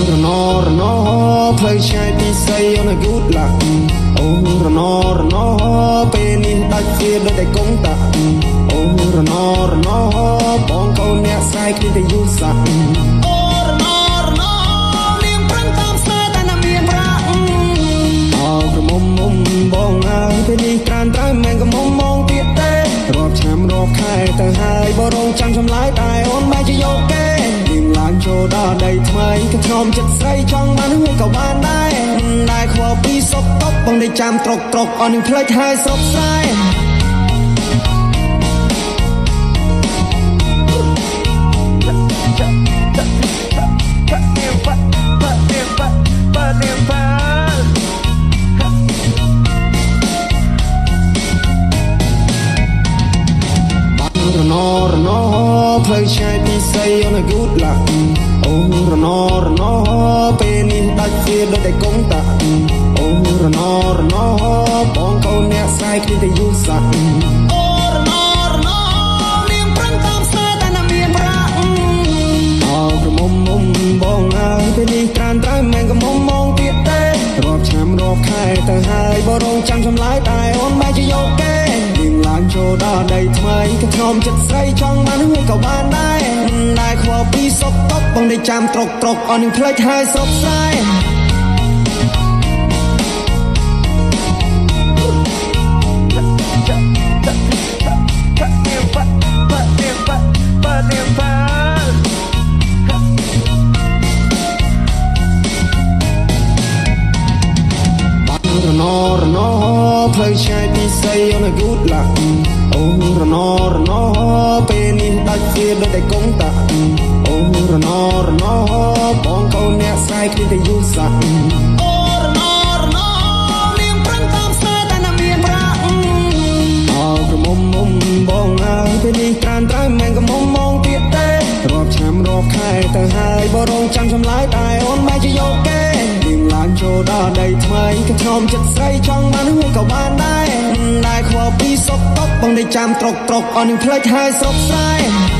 រណរណផ្លូវឆ្ងាយពីស្រី on a good luck អូរណរណពេលនេះដាច់វាដូចតែកុងតាអូរណរណបងកូនអ្នកស្រែគ្មានតែយូរសាក់អូរណរណនាងប្រឹងតាមស្នេហ៍តែណាមានប្រាក់អោក្រមុំមុំបងអើយពេលនេះត្រានត្រៃមិនក៏មុំមងទៀតទេរាប់ឆ្នាំរាប់ខែទៅហើយបរងចាំចម្លើយតែអូនបែរជាយកគេនាងឡើងចូលដល់ដីថ្មីក៏ធ្នមចិត្តស្រីចង់បានហើយក៏បានដែរដែរខ្វល់ពីសុកតុកបងដេកចាំត្រុកត្រុកអស់នឹងភ្លេចហើយស្រុកស្រែរណរណផ្លូវឆ្ងាយពីស្រី on a good luck អូរណរណពេលនេះដាច់វាដូចតែកុងតាអូរណរណបងកូនអ្នកស្រែគ្មានតែយូរសាក់អូរណរណនាងប្រឹងតាមស្នេហ៍តែណាមានប្រាក់អោក្រមុំមុំបងអើយពេលនេះត្រានត្រៃមិនក៏មុំមងទៀតទេរាប់ឆ្នាំរាប់ខែទៅហើយបរងចាំចម្លើយតែអូនបែរជាយកគេនាងឡើងចូលដល់ដីថ្មីក៏ធ្នមចិត្តស្រីចង់បានហើយក៏បានដែរដែរខ្វល់ពីសុកតុកបងដេកចាំត្រុកត្រុកអស់នឹងភ្លេចហើយស្រុកស្រែរណរណផ្លូវឆ្ងាយពីស្រី on a good luck អូរណរណពេលនេះដាច់វាដូចតែកុងតាអូរណរណបងកូនអ្នកស្រែគ្មានតែយូរសាក់អូរណរណនាងប្រឹងតាមស្នេហ៍តែណាមានប្រាក់អោក្រមុំមុំបងអើយពេលនេះត្រានត្រៃមិនក៏មុំមងទៀតទេរាប់ឆ្នាំរាប់ខែទៅហើយបរងចាំចម្លើយតែអូនបែរជាយកគេនាងឡើងចូលដល់ដីថ្មីក៏ធ្នមចិត្តស្រីចង់បានហើយក៏បានដែរដែរខ្វល់ពីសុកតុកបងដេកចាំត្រុកត្រុកអស់នឹងភ្លេចហើយស្រុកស្រែ។